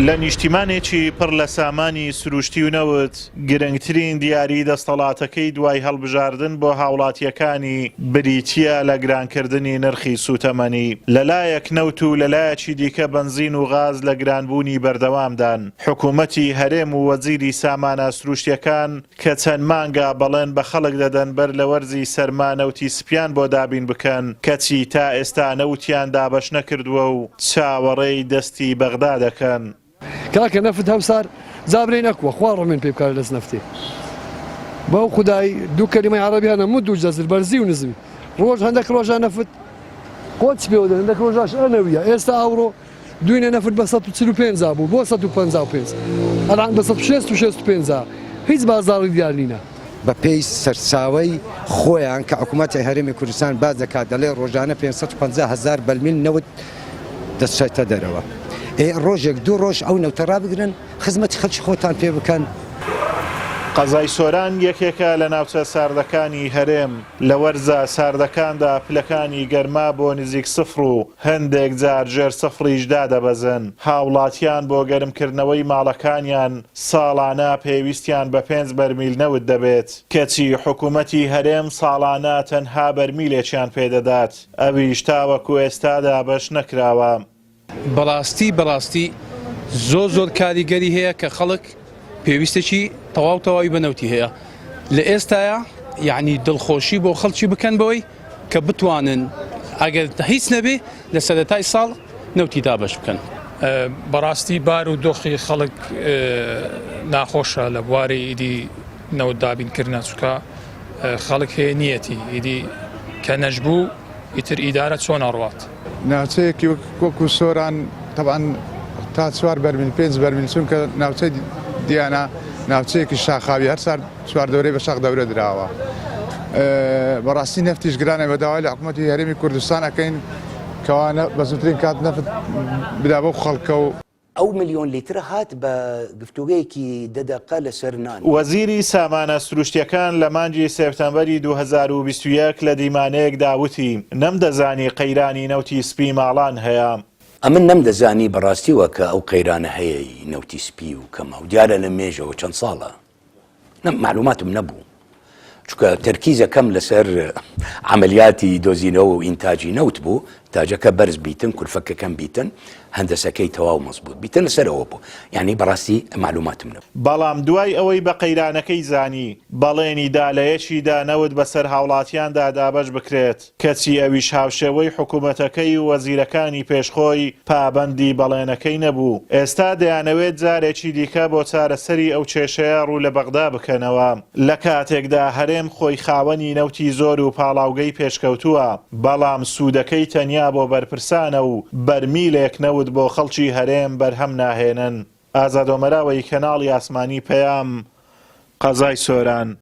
لە نیشتیمانێکی پڕ لە سامانی سروشتی و نەوت، گرنگترین دیاری دەستەڵاتەکەی دوای هەڵبژاردن بۆ هاوڵاتییەکانی بریتییە لە گرانکردنی نرخی سوتەمەنی. لەلایەک نەوت و لەلایەکی دیکە بەنزین و غاز لە گرانبوونی بەردەوامدان. حکومەتی هەرێم و وەزیری سامانە سروشتییەکان کە چەند مانگە بەڵێن بە خەڵک دەدەن بەر لە وەرزی سەرما نەوتی سپیان بۆ دابین بکەن، کەچی تا ئێستا نەوتیان دابەش نەکردووە و چاوەڕێی دەستی بەغدا دەکەن. کاکە نەفت هەوسار جا برێین ئەکوە خوا ڕەمێن پێ بکات لەس نەفتێ بەو خودای دوو کەلیمەی عەڕەبی هەنە مد و جەزر بەرزی و نزمی ڕۆژ هەندەک ڕۆژە نەفت قۆچ پێوە دەن هەندەک ڕۆژاش ئەنەویە ئێستا ئەوڕۆ دوینە نەفت بە 145 بوو بۆ 155 ئەلان بە 165 هیچ بازاڕی دیار نینە. بە پێی سەرچاوەی خۆیان کە حکوومەتی هەرێمی کوردستان باس دەکات دەڵێ ڕۆژانە 550 هەزار بەرمیل نەوت دەچێتە دەرەوە. ئێ ڕۆژێک دوو ڕۆژ ئەو نەوتە ڕابگرن خزمەتی خەڵکی خۆتان پێ بکەن. قەزای سۆران یەکێکە لە ناوچە ساردەکانی هەرێم، لە وەرزە ساردەکاندا پلەکانی گەرما بۆ نزیک سفر و هەندێک جار ژێر سفریش دادەبەزن، هاوڵاتیان بۆ گەرمکردنەوەی ماڵەکانیان ساڵانە پێویستیان بە پێنج بەرمیل نەوت دەبێت، کەچی حکومەتی هەرێم ساڵانە تەنها بەرمیلێکیان پێدەدات، ئەویش تاوەکو ئێستا دابەش نەکراوە. بەڕاستی بەڕاستی زۆر زۆر کاریگەری هەیە کە خەڵک پێویستێکی تەواو تەواوی بە نەوتی هەیە لە ئێستاە یعنی دڵخۆشی بۆ خەڵکی بکەن بەوەی کە بتوانن ئەگەر هیچ نەبێ لە سەرەتای ساڵ نەوتی دابەش بکەن. بەڕاستی بار و دۆخی خەڵک ناخۆشە لە بواری ئیدی نەوت دابینکردە چکە خەڵک هەیە نیەتی ئیدی کە نەشبوو ئیتر ئیدارە چۆن ئەڕوات. ناوچەیەکی وەکو سۆران تەبعەن تا چوار بەرمیل پێنج بەرمیل چونکە ناوچەی دیانا ناوچەیەکی شاخاوی هەر چواردەورەی بە شاخ دەورە دراوە بەڕاستی نەفتیش گرانە بە داوای لە حکوومەتی هەرێمی کوردستان ئەەکەین کەوانە بە زووترین کات نەفت بدا بەو خەڵکە و ئەو ملیۆن لیترە هات بە گفتوگەیەکی دە دەقە لەسەر نان. وەزیری سامانە سروشتییەکان لە مانگی سێپتەمبەری 2021 لە دیمانەیەکدا وتی، نەمدەزانی قەیرانی نەوتی سپی ماڵان هەیە. ئەمن نەمدەزانی بەڕاستیوە کە ئەو قەیرانە هەیە ی نەوتی سپی و کەمە و دیارە لە مێژەوە چەند ساڵە. نە مەعلوماتم نەبوو چونکە تەرکیزەکەم لەسەر عەمەلیاتی دۆزینەوە و ئینتاجی نەوت بوو تاجەکە بەرز بیتن کولفەکە کەم بیتن هەندەسەکەی تەواو مەزبوط بیتن لەسەر ئەوە بوو یعنی بەڕاستی مەعلوماتم نەبوو. بەڵام دوای ئەوەی بە قەیرانەکەی زانی، بەڵێنی دا لە یەکیدا نەوت بەسەر هاوڵاتیاندا دابەش بکرێت. کەچی ئەویش هاوشێوەی حکومەتەکەی و وەزیرەکانی پێش خۆی پابەندی بەڵێنەکەی نەبوو. ئێستا دەیانەوێت جارێکی دیکە بۆ چارەسەری ئەو کێشەیە ڕوو لە بەغدا بکەنەوە. لە کاتێکدا هەرێم خۆی خاوەنی نەوتی زۆر و پاڵاوگەی پێشکەوتووە، بەڵام سوودەکەی تەنیا بۆ بەرپرسانە و بەرمیلێک نەوت بۆ خەڵکی هەرێم بەرهەم ناهێنن. ئازاد ئۆمەراوەیی کەناڵی ئاسمانی پەیام، قەزای سۆران.